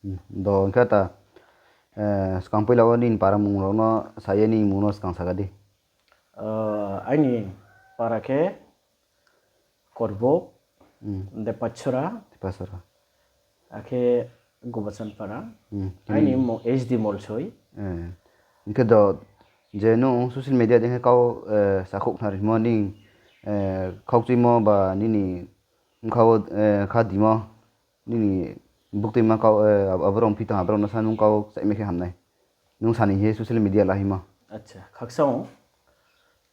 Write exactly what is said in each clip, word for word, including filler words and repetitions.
Do hing khe ta, skang poila wo nini para mung rao no sa ye nini mung no skang saka di. Aini para khe Korbo, Depachora, akhe Gobachan para. Aini mmung H D Molsoi. Hing khe do je nung social media dei khe kau sakhouh khnarimo nini khaukchuimo ba nini bkha wo kha dimo nini buktuima kau, abo rao phi tong, abo rao no sa nung kau kchaihmai khe ham nai. Nung sa ni hing ye social media la himo. Khakchang,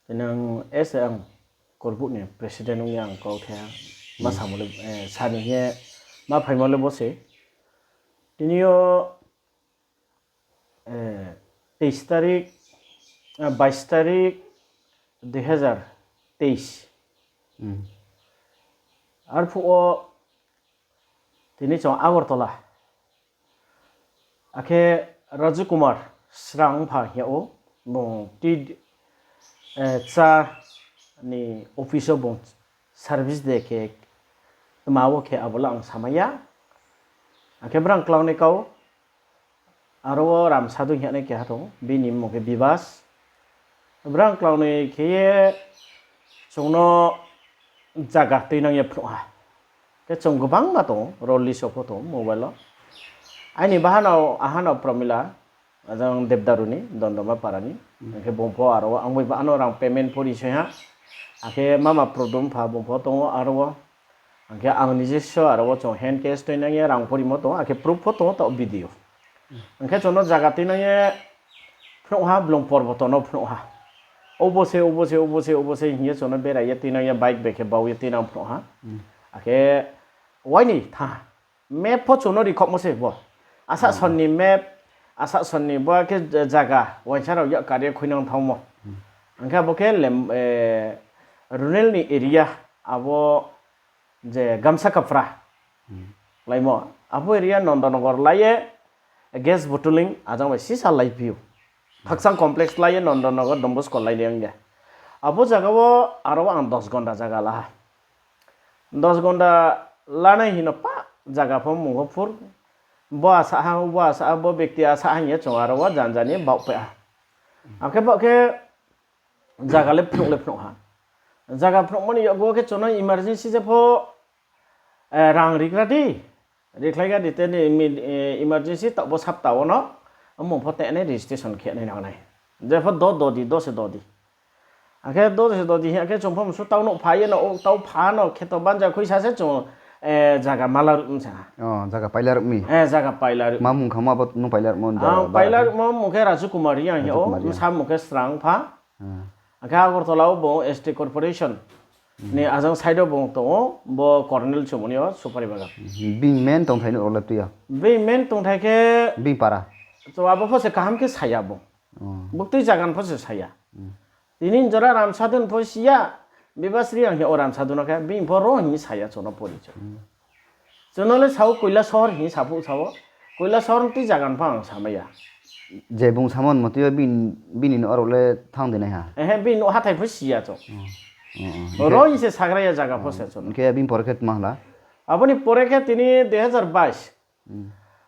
tini ang as a ang Korbo ni president ong ye ang kau the, ma samo le, sa ni hing ye ma phaimo le bo se. Tini yo teis tarik, bais tarik, dui hazar teis. Arphuh wo tini chung Agartala. Akhe Raju Kumar Srangpha hing yag ou, bung ti, chá ni office wo bung service de khe, tma wo khe abo le ang samai ya. Akhe brang klau ni kau, aro wo Ramsadu hing yag nai keha tong, bini mmung khe Bibas. Brang klau ni khe ye chung no zaga tuinang ye phnuh ha. Khe chung gbangma tong, rally sopho tong mobile wo. Aini bahanao, ahanao Pramila, ajang Debdaru ni, Dondoma para ni. Hing khe bung pho aro wo ang bai ba ano rang payment pho ri soi ha. Akhe mama Prodom pha bung pho tong ou aro wo. Hing khe ang nijesso aro wo chung hand cash tuinang ye rang pho rimo tong ou, akhe proof pho tong ou, taoh video. Hing khe chung no zaga tuinang ye phnuh ha, blung porboto no phnuh ha. Obo se, obo se, obo se, obo se hing ye chung no berai ye tuinang ye bike bai khe bau ye tuinang phnuh ha. Akhe waini thanng ha. Map pho chung no rikhouhmo se bo. Asahson ni map, asahson ni bo khe zaga, uaingsa rao yak kar ye khuinang thanngmo. Hing khe abo khe rural ni area, abo je Gamsa Kapra laimo, abo area Nondonogor lai ye gas bottling ajang bai sisa laiphi ou. Khakchang complex lai ye Nondonogor Don Bosco lai ni ong ya. Abo zaga wo aro ang dos gonda zaga la ha. Dos gonda lanai hing no pa zaga pho mungho phur. Bo asa ha, bo asa ha, bo bekti asa ha hing ye chung aro wo janja ni baoh pai ha. Akhe baoh khe zaga le phnuh le phnuh ha. Zaga phnuhmo ni yakgu wo khe chung no emergency je pho rang rigra di, rikhlai ga di, tini emergency taoh bo sapta wo no mmung pho tenai registration khe nai nang nai. Je pho do dodi, do se dodi. Akhe do se dodi hing ya khe chung pho msu tau nouh pha ye no, tau pha no kheto banja khuisa se chung zaga mala ruh mi sa ha. Zaga paila ruh. Ma mung khamo abo nung paila ruhmo? Ang paila ruhmo mung khe Raju Kumar Reang hing ou, bsa mung khe Srangpha. Akhe Agartala wo bung S T Corporation ni ajang side wo bung tong ou, bo Colonel chumoni yo supari bagan. Bini main tongthai nouh rao le tui ya? Bini main tongthai khe bini para. To abo pho se kaham khe sa ya bung. Buktui zaga ni pho se sa ya. Tini jora Ramsadu ni pho si ya, Bibas Reang hing ou Ramsadu no khe, bini pho ro hing sa ya chung no porichoi. Chung no le sao Koilasohor hing saphuh sao, Koilasohor ni tui zaga ni pho ang samai ya. Je bung samo ni motoi yo bini nouh rao le thanng de nai ha? Bini nouh hathái pho si ya chung. Ro hing se sagra ya zaga pho se chung no. Hing khe bini pore khe tma hla? Abo ni pore khe tini dui hazar bais.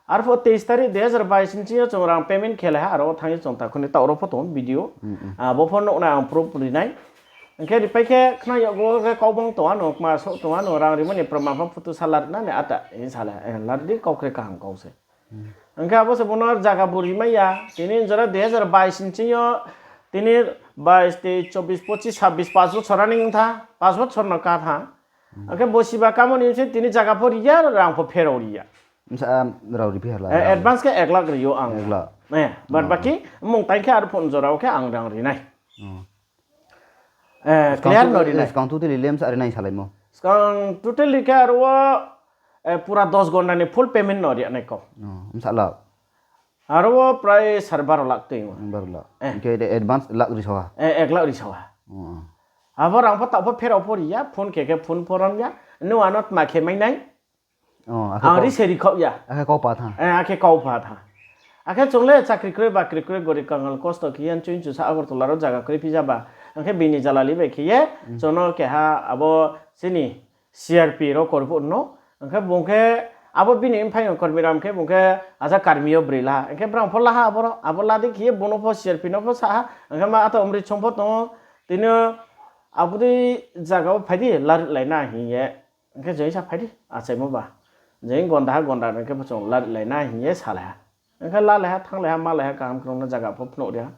Arphuh teis tarik dui hazar bais ni sing yo chung rang payment khe lai ha, aro wo thanng ye chung takhu ni taoh ro pho tong video. Bo pho nouh nai ang proof ri nai. Hing khe ripai khe khna yakgu wo khe kau bang tong ano, kma souh tong ano, rang rimo ni proman pho photo sa lar na ni ata hing sa le, lar di kau kre kaham kau se. Hing khe abo se bo no zaga bo rimai ya, tini jora dui hazar bais ni sing yo, tini bais, teis, chobis, pochis, sabbis, panch bochor running ong tha, panch bochor no ka tha. Akhe bo siba kamo ni se tini zaga pho ri ya, rang pho pherao ri ya. Advance khe ek lakh ri ou ang. Bad baki mmung tang khe aro pho jora wo khe ang rang ri nai. Clear no ri nai. Skang totally le bsa ri nai salaimo? Skang totally khe aro wo pura dos gonda ni full payment no ri nai kau. Aro wo prai sare baro lakh tui ou. Hing khe advance lakh ri sa ha? Ek lakh ri sa ha. Abo rang pho taoh pho pherao pho ri ya, phone khe khe phone pho rom ya. Nung ano tma khe mai nai? Ang ri se ri khaoh ya. Akhe kau pha tha. Akhe chung le chakri kroi bakri kroi gorib kangal kosto khe ye chui chu sa Agartala ro zaga kroi phi ja ba. Ang khe bini jalali bai khe ye chung no keha abo chini C R P ro Korbo no. Ang khe bung khe Abo bini mphaiyong Kormiram khe bung khe asa karmi yo broi la ha. Hing khe brang pho la ha aboro, abo la di khe ye bung no pho C R P no pho sa ha. Hing khe ma ato omri song pho tong ou. Tini abo dei zaga wo phai di, larilai na hing ye. Hing khe jeng sa phai di, achaimo ba. Jeng gonda ha, gonda hing khe pho chung larilai na hing ye salai ha. Hing khe lalai ha, thannglai ha, malai ha, kaham krung no zaga pho phnuh ri ha.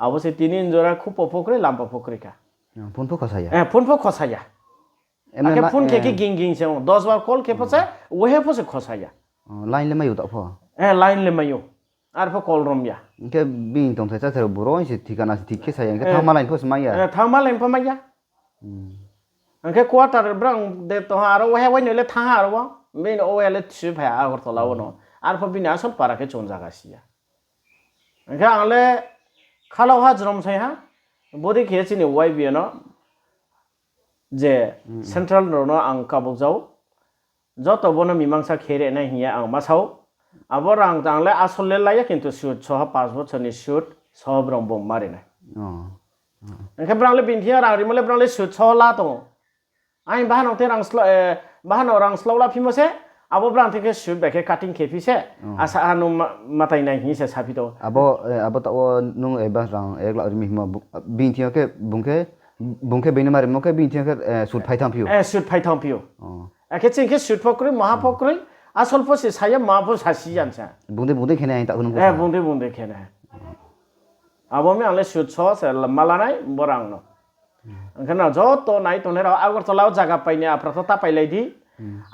Abo se tini jora khupo pho kroi, lampa pho kroi kha. Phone pho khosa ya. Akhe phone khe khe ging ging se ong. Dos bar call khe pho se, wehe pho se khosa ya. Line le mai ou taoh pho. Line le mai ou. Arpho call rom ya. Hing khe bini tongthai cháthai rao buro se thikana se thik khe sa ya. Hing khe thanngma line pho se mai ya. Thanngma line pho mai ya. Hing khe quarter brang de tong ha aro, wehe wainoi le thanng ha aro wo. Bini o wehe le thusi phai ha Agartala wo no. Arpho bini asol para khe chung zaga si ya. Hing khe ang le khalao ha jrom sai ha. Bodei khe chini Y B A no je central rao no ang kabuk jao. Joto bo no mimangsa khe ri nai hing ye ang ma sa ou. Abo rang ang le asol le lai ya, kintu sud soho, panch bochor ni sud soho brang bung ma ri nai. Hing khe brang le bini thing yo rang rimo le brang le sud soho la tong ou. Aini bahanao te rang sla-, bahanao rang slao la phimo se, abo brang thing khe sud bai khe cutting khe phi se, asa ha nung ma-, matai nai hing se saphi tong ou. Abo taoh wo nung advance rang ek lakh rimi hingmo, bini thing yo khe bung khe, bung khe beini ma rimo khe bini thing yo khe sud phai thanng phi ou. Akhe chini khe sud pho kroi, maha pho kroi, asol pho se sa ya, maha pho sasi ya se. Bung dei bung dei khe nai taoh nung pho sa. Bung dei bung dei khe nai. Abo mi ang le sud soho se ma la nai bo rang no. Hing khe no joto nai tongnai rao Agartala wo zaga pai ni aphra tho ta pailai di.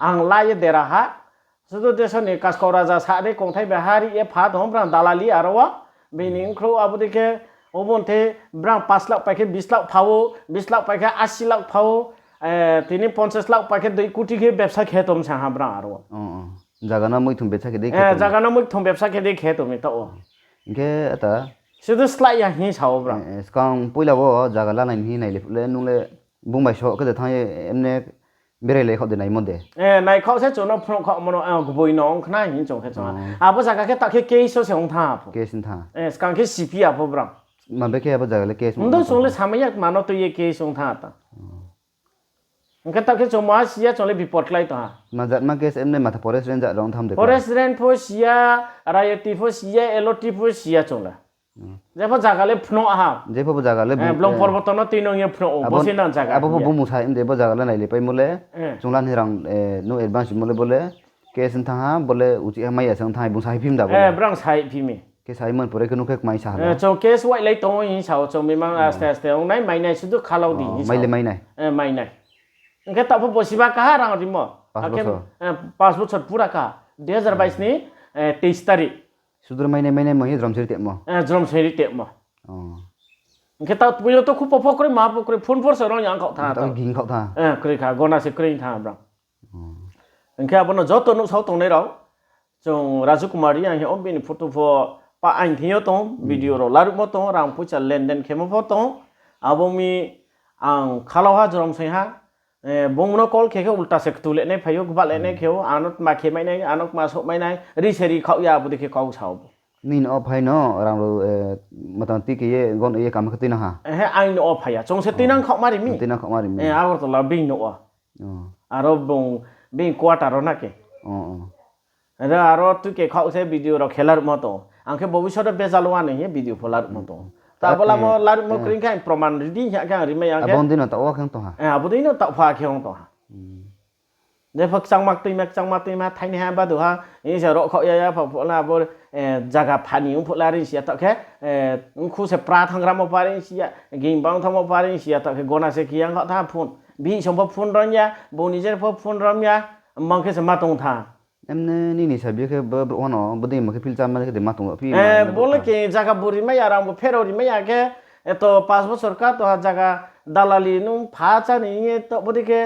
Ang la ye dera ha. Sudu deso ni kaskau raja sa dei kongthai bai ha ri ye pha tong ou, brang dalali aro wo. Bini nkhrouh abo dei khe, obo nthe brang panch lakh pai khe bis lakh pha ou, bis lakh pai khe asi lakh pha ou, tini ponchas lakh pai khe dui koti khe bebsa khe tong sa ha brang aro wo. Zaga no moithong bebsa khe dei khe tong ou. Zaga no moithong bebsa khe dei khe tong mi taoh wo. Hing khe ata sudu slái ya hing sa ou brang. Skang poila wo zaga lanai ni hing nai le phuh le nung le bung bai so khe de thanng ye emne berai le khaoh de naimo de. Naikhaoh se chung no phnuh khaohmo no, gboi no ong khna hing chung khe chung ha. Abo zaga khe taoh khe case wo se ong thanng ha pho. Skang khe sipi ya pho brang. Ma be khe abo zaga le case ong thanng ha. Mdo chung le samai ya, ma no tui ye case ong thanng ha ta. Hing khe taoh khe chung maha si ya, chung le bipot klái tong ha. Ma jat ma case emne matha forest range jat rao ong thanng de. Forest range pho si ya, rayoti pho si ya, L O T pho si ya chung le. Jepho zaga le phnuh ha. Jepho zaga le blong porboto no tuinang ye phnuh ou, bo se nang zaga abo pho bumung sa em de, bo zaga le nai le paimo le. Chung la ni rang, nung advance mo le bo le. Case ong thanng ha, bo le uchih ha mai ya se ong thanng ha, bung sa hai phim da bo le. Brang sa hai phi mi. Khe saimon pore khe nung khe kmai sa ha. Chung case wailai tong ou hing sa ou, chung mimang aste aste ong nai, mai nai, sudu khalao di hing sa ou. Mai le mai nai. Mai nai. Hing khe taoh pho bosiba kaha rang rimo. Panch bochor pura kaha. Dui hazar bais ni teis tarik. Sudu mai nai, mai nai mo ye jrom seri tepmo. Jrom seri tepmo. Hing khe taoh tui yo to khupo pho kroi, maha pho kroi, phone pho se rong ya ang khaoh thanng ha. Taoh ging khaoh thanng. Kroi kha, gona se kroi thanng ha brang. Hing khe abo no joto nuhsao tongnai rao, chung Raju Kumar Reang hing ou, bini photo pho pa aini thing yo tong ou, video rao laruhmo tong ou, rang poicha lenden khemo pho tong ou. Abo mi ang khalao ha jrom sai ha, bung no call khe khe ulta se ktu le nai phai ou, gba le nai khe ou, ang no tma khe mai nai, ang no tma souhmai nai, ri se ri khaoh ya, abo dei khe kau sa ou. Nini no phai no rang rao, motamoti khe ye gon ye kam khe tuinang ha. Aini no phai ya, chung se tuinang khaohma ri mi. Tuinang khaohma ri mi. Agartala bini no wo. Aro bung, bini quarter wo na khe. Aro tui khe khaoh se video rao khe laruhmo tong ou. Ang khe bobisot wo bejal wani hing ye video pho laruhmo tong ou. Ta bo lamo laruhmo kroi khe ang proman ri di hing khe ang rimai ya khe. Abo dei no taoh wo khe ong tong ha. Abo dei no taoh pha khe ong tong ha. Jepho kchangma tuima, kchangma tuima, thaini ha badu ha, hing se rohkhaoh ya ya pha phuh la abo, zaga phani ong phuh la ri si ya taoh khe, nkhu se pra thanng gra mo pa ri si ya, ging bang thanng mo pa ri si ya taoh khe gona se khe yang khaoh thanng phone. Bihih song pho phone rom ya, bung ni je pho phone rom ya, mang khe se ma tong thanng. Emne nini sabi khe bo brouh hano, bodei mo khe philcham ma khe de ma tong phi. Bo le khe zaga bu rimai ya, rang bu pherao rimai ya khe, eto panch bochor ka to ha zaga dalali nung pha chá ni hing ye to bodei khe,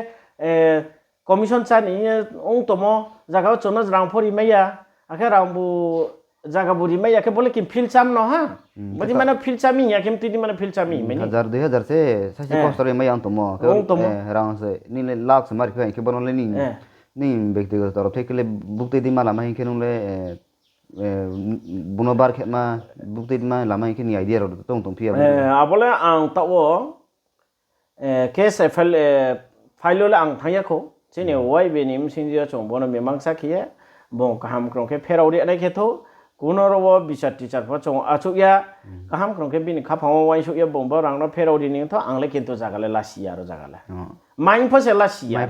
commission chá ni hing ye ong tongmo, zaga wo chung no rang pho rimai ya, akhe rang bu zaga bu rimai ya khe bo le khe philcham no ha. Bodei ma no philcham hing ya khe mtui di ma no philcham hing mai ni. Hajar dui hajar se, saisi kosto rimai ya ong tongmo. Rang se, nini lakh se ma ri khe hing khe bo no le nini, nini bektigoto torof thai khe le buktui di ma lama hing khe nung le, bung no bar khe ma, buktui di ma lama hing khe ni idea rao tong tong phi ya. Abo le ang taoh wo, case file, file wo le ang thanng ya khou. Chini Y B ni bsing yo chung bo no mimangsa khe ye, Bung kaham krung khe pherao ri nai khe thou, kuno ro wo bichar tichar pho chung achouh ya, kaham krung khe bini khaphang wo uaingsouh ye bung bo rang no pherao ri ni thou, ang le kintu zaga le lasi ya ro zaga le. Maing pho se lasi ya.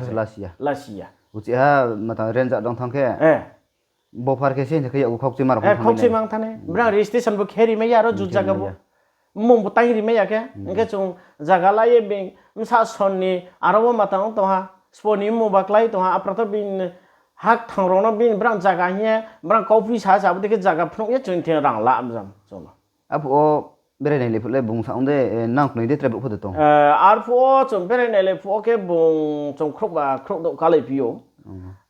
Lasi ya. Uchih ha matang rent jat dong thanng khe. Bophar khe se hing khe yakgu khaukchoi ma rao khaukchoi mang thanai. Brang registration bo khe ri mai ya ro jut zaga bo. Mmung bo tang ri mai ya khe. Hing khe chung zaga la ye bini bsa son ni aro wo matang tong ha. Spo ni mmung ba klái tong ha. Apra to bini hak thang rao no bini brang zaga hing ye brang kauphi sa sa abo dei khe zaga phnuh ye chung thing rang la mjam chung no. Aphuh wo berai nai le phuh le bung sa ong de, nang knoi de tre brouh pho de tong. Arphuh wo chung berai nai le phuh wo khe bung chung khrouhba khrouh douh kalai phi ou.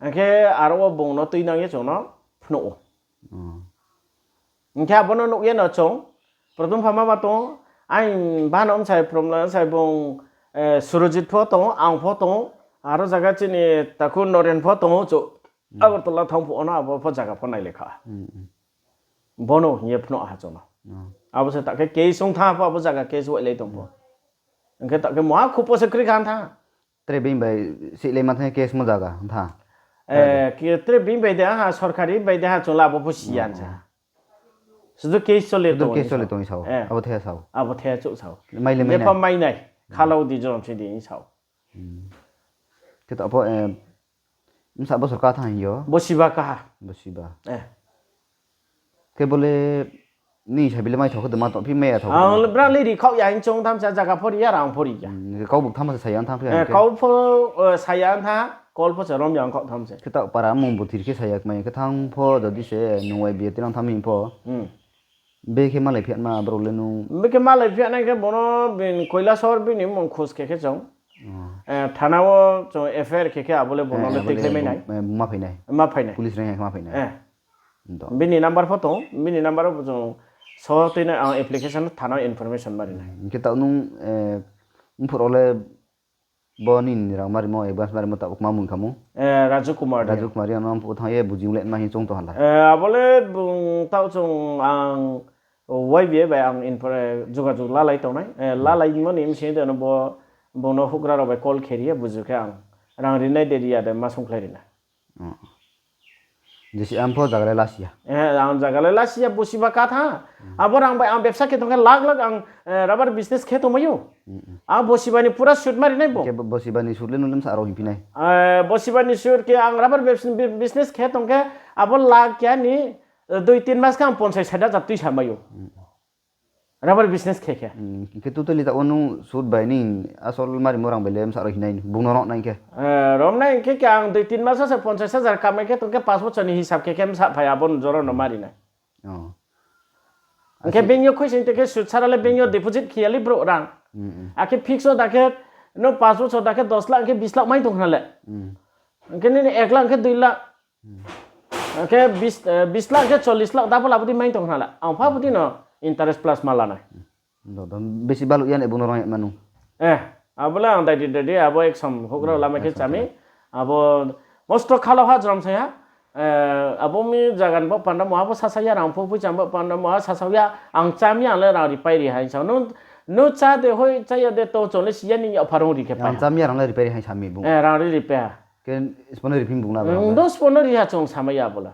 Hing khe aro wo bung no tuinang ye chung no phnuh ou. Hing khe abo no nuh ye no chung, Protom pha ma ba tong ou, aini bhano bsai Promla bsai bung, Surojit pho tong ou, ang pho tong ou, aro zaga chini takhu Noren pho tong ou, chung Agartala thanng phuh wo no abo pho zaga pho nai le kha. Bono hing ye phnuh ha chung no. Abo se ta khe case ong thanng pho abo zaga case wailai tong pho. Hing khe ta khe muha khupo se kroi kha tha. Tre bini bai seihlai ma thanng case mo zaga tha. Tre bini bai de ha, sorkari bai de ha chung le abo pho si ya sa. Sudu case chole tong ou. Abo the sao. Abo the chouh sao. Mai le mai nai. Khalau di jorom se di sao. Khe ta pho, bsa bosor ka thanng hing yo. Bosiba kaha. Bosiba. Khe bo le nini sabi le mai thao khe de ma tong phi mai ya thao khe de ma tong. Brang le ri khaoh ya hing chung tham se zaga pho ri ya rang pho ri ya. Kau buk tham se sa ya thanng phi. Kau pho sa ya tha, call pho se rom ya khaoh tham se. Khe ta para mung buthir khe sa ya kmai khe thanng pho jodi se nung wai biye tinang tham hing pho. Bekhe malai phiatma brouh le nung. Bekhe malai phiatnai khe bono bini Koilasor bini mung khus khe khe chung. Thana wo chung F I R khe khe abo le bono le tikhlai mai nai. Ma phai nai. Ma phai nai. Police reng ma phai nai. Bini number pho tong, bini number wo chung so tuinai ang application thana wo information ma ri nai. Hing khe taoh nung, mphuh rao le bo nini rang ma rimo, advance ma rimo taoh kma mung kha mung. Raju Kumar. Raju Kumar, ano mphuh thanng ye buji le ma hing chung tong ha la. Abo le bung taoh chung ang Y B A bai ang jugajug lalai tongnai. Lalaimo ni bsing de no bo, bung no houhgra rao bai call khe ri ye buju khe ang rang rinai de ri ya de ma sungkhlai ri nai. Jesi ang pho zaga le lasi ya. Ang zaga le lasi ya, bosiba ka tha. Abo rang bai ang bepsa khe tong khe lakh lakh ang rubber business khe tongmai ou. Ang bosiba ni pura sud ma ri nai bo. Khe bosiba ni sud le nung le bsa rao hingphi nai. Bosiba ni sud khe ang rubber business khe tong khe abo lakh keha ni dui tin mas khe ang ponchas sait hajar tuisa mai ou. Rubber business khe khe. Khe totally taoh wo nung sud bai ni asol ma rimo rang bai le bsa rao hingnai bung no rom nai khe. Rom nai khe khe ang dui tin mas wo se ponchas hajar kamai khe tong khe panch bochor ni hisab khe khe bsa phai abo ni jora no ma ri nai. Hing khe bank yo khuisoing tei khe sud sara le bank yo deposit khe ya le brouh rang. Akhe fix wo da khe no panch bochor da khe dos lakh hing khe bis lakh mai tong khna le. Hing khe nini ek lakh hing khe dui lakh. Hing khe bis lakh hing khe chollis lakh double abo dei mai tong khna le. Ang pha abo dei no interest plus ma la nai. Besi baluh ya ni bung no rang ya ma nung. Abo le ang dai di dai di abo ek som houhgra lama khe chami. Abo mosto khalau ha jrom sai ha. Abo mi zaga ni bo panda mo abo sasa ya rang pho poicha bo panda mo ha sasa ya ang chami ang le rang ripai ri ha hing sa. Nung chá de hoi chá ya de tong chung le si ya ni yapha rung ri khe pai. Ang chami ya rang le ripai ri ha hing sa mi bung. Rang ri ripai ha. Khe sbo no riphi bung la. Ndo sbo no ri ha chung samai ya bo le.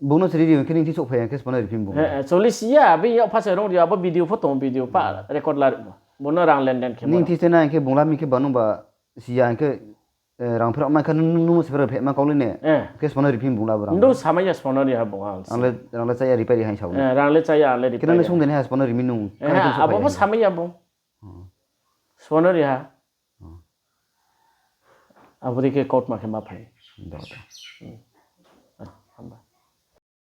Bung no se ri ri khe nini thing souhphai ya khe sbo no riphi bung. Chung le si ya bini yapha se rung ri abo video pho tong video pa record la ri bo. Bo no rang lenden khe nini thing se nai khe bung la mi khe ba nung ba si ya khe rang pherao mai kha nung no se pherao phe ma kau le ne. Khe sbo no riphi bung la bo rang. Ndo samai ya sbo no ri ha bung ang. Rang le chá ya ripai ri ha hing sa. Rang le chá ya ang le ripai. Khe nung le sung de nai ha sbo no ri mi nung. Abo pho samai ya bung. Sbo no ri ha. Abo dei khe kautma khe ma phai. Hamba.